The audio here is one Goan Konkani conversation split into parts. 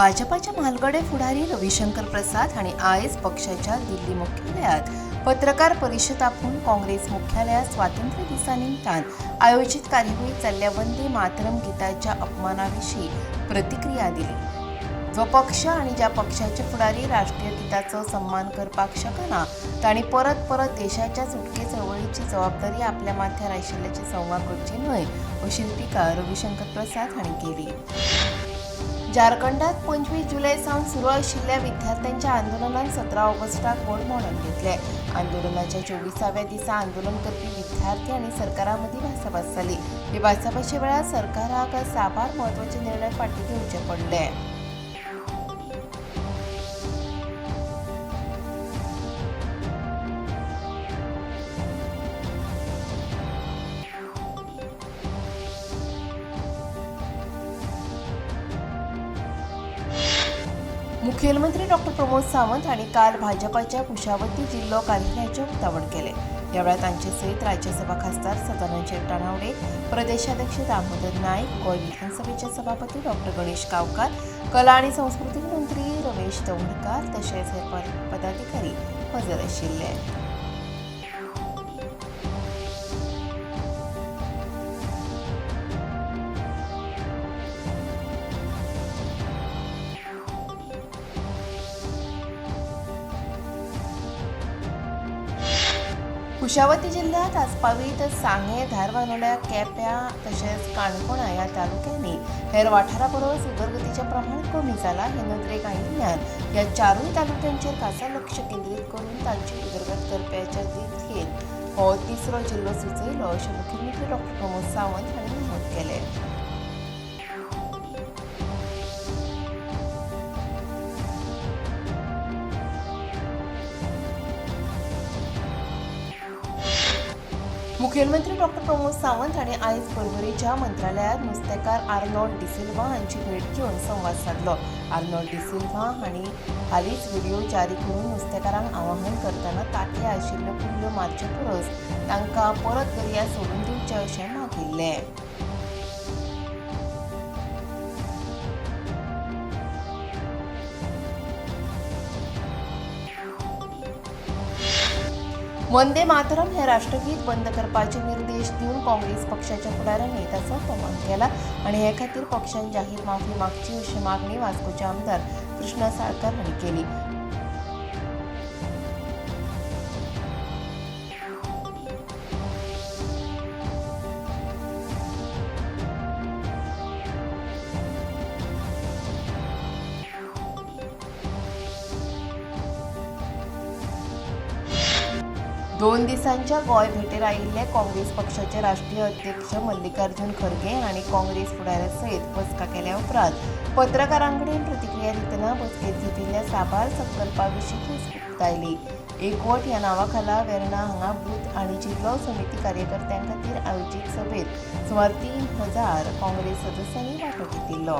भाजपाचे म्हालगडे फुडारी रविशंकर प्रसाद हांणी आयज पक्षाच्या दिल्ली मुख्यालयात पत्रकार परिशद आपोवन काँग्रेस मुख्यालयात स्वातंत्र्य दिसा निमतान आयोजीत कार्यावळीत जाल्ल्या वंदे मातरम गीताच्या अपमाना विशीं प्रतिक्रिया दिली. जो पक्ष आनी ज्या पक्षाचे फुडारी राष्ट्रीय गीताचो सन्मान करपाक शकना तांणी परत परत देशाच्या सुटके चळवळीची जबाबदारी आपल्या माथ्यार आशिल्ल्याची संवा करची न्हय अशी टिका रविशंकर प्रसाद हांणी केली. झारखंडात 25 जुलय सावन सुरू आशिल्ल्या विद्यार्थ्यांच्या आंदोलनान 17 ऑगस्टाक व्हड मोडण घेतले. आंदोलनाच्या 24व्या दिसा आंदोलन करपी विद्यार्थी आनी सरकारा मदीं भासाभास जाली. हे भासाभाशे वेळार सरकाराक साबार म्हत्वाचे निर्णय फाटीं घेवचे पडले. मुखेलमंत्री डॉक्टर प्रमोद सावंत हांणी काल भाजपाच्या कुशावती जिल्लो कार्यालयाचें उक्तावण केलें. ह्या वेळार तांचे सयत राज्यसभा खासदार सदानंद शेट तानावडे, प्रदेशाध्यक्ष दामोदर नायक, गोंय विधानसभेचे सभापती डॉक्टर गणेश गांवकार, कला आनी संस्कृतीक मंत्री रमेश तवडकार तशेंच हेर पदाधिकारी हजर आशिल्ले. कुशावती जिल्ह्यात आस्पावीत सांगें, धारबांदोड्या, केप्यां तशेंच काणकोणा ह्या तालुक्यांनी हेर वाठारा परस उदरगतीचें प्रमाण कमी जालां हे नदरेक आयिल्ल्यान ह्या चारूय तालुक्यांचेर खासा लक्ष केंद्रीत करून तांची उदरगत करपाच्या दिकेन हो तिसरो जिल्लो सुचयलो अशें मुख्यमंत्री डॉक्टर प्रमोद सावंत हांणी नमूद केलें. मुखेलमंत्री डॉक्टर प्रमोद सावंत हांणी आयज पर्वरेच्या मंत्रालयात नुस्तेकार आर्नोल्ड डिसिल्वा हांची भेट घेवन संवाद सादलो. आर्नोल्ड डिसिल्वा हांणी हालींच व्हिडिओ जारी करून नुस्तेकारांक आवाहन करतना तांतयां आशिल्ल्यो कुल्ल्यो मारचे परस तांकां परत दर्या सोडून दिवचें अशें मागिल्लें. वंदे मातरम हे राष्ट्रगीत बंद करपाचे निर्देश दिवन काँग्रेस पक्षाच्या फुडाऱ्यांनी ताचो अपमान केला आनी हे खातीर पक्षान जाहीर माफी मागची अशी मागणी वास्कोचे आमदार कृष्णा साळकार हांणी केली. दोन दिसांच्या गोंय भेटेर आयिल्ले काँग्रेस पक्षाचे राष्ट्रीय अध्यक्ष मल्लिकार्जुन खरगे हांणी काँग्रेस फुडाऱ्या सयत बसका केल्या उपरांत पत्रकारां कडेन प्रतिक्रिया दितना बसकेंत घेतिल्ल्या साबार संकल्पा विशीं खोस उक्तायली. एकवट ह्या नांवा खाला वेर्णा हांगा बूथ आनी जिल्लो समिती कार्यकर्त्यां खातीर आयोजीत सभेत सुमार 3000 काँग्रेस सदस्यांनी वांटो घेतिल्लो.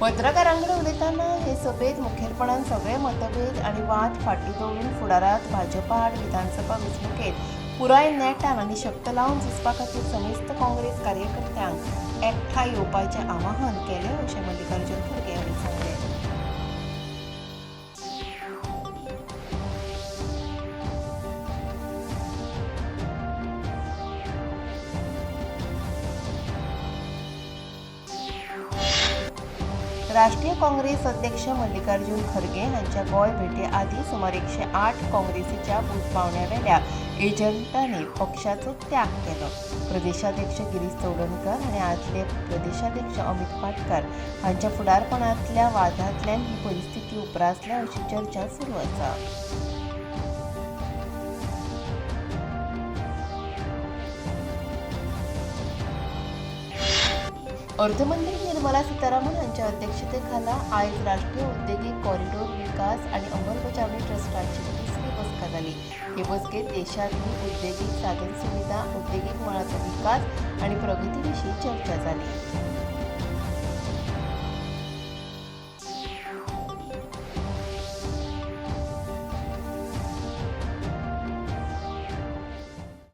पत्रकारांकडेन उलयतना हे सभेत मुखेलपणान सगळे मतभेद आनी वाद फाटीं दवरून फुडारांत भाजपा आड विधानसभा वेंचणुकेंत पुराय नेटान आनी शक्त लावन झुजपा खातीर समेस्त काँग्रेस कार्यकर्त्यांक एकठांय येवपाचें आवाहन केलें अशें मल्लिकार्जुन खरगे हांणी सांगलें. राष्ट्रीय काँग्रेस अध्यक्ष मल्लिकार्जुन खरगे हांच्या गोंय भेटे आदीं सुमार 108 काँग्रेसीच्या बूथ पावंड्यावेल्या एजंटांनी पक्षाचो त्याग केलो. प्रदेशाध्यक्ष गिरीश चोडणकर आनी आदले प्रदेशाध्यक्ष अमित पाटकार हांच्या फुडारपणांतल्या वादांतल्यान ही परिस्थिती उप्रासल्या अशी चर्चा सुरू आसा. अर्थमंत्री निर्मला सीतारामन हांच्या अध्यक्षतेखाला आयज राष्ट्रीय उद्देगीक कॉरिडॉर विकास आनी अंमलबजावणी ट्रस्टाची तिसरी बसका जाली. हे बसकेंत देशांतली उद्देगीक साधनसुविधा, उद्देगीक मळाचो विकास आनी प्रगती विशीं चर्चा जाली.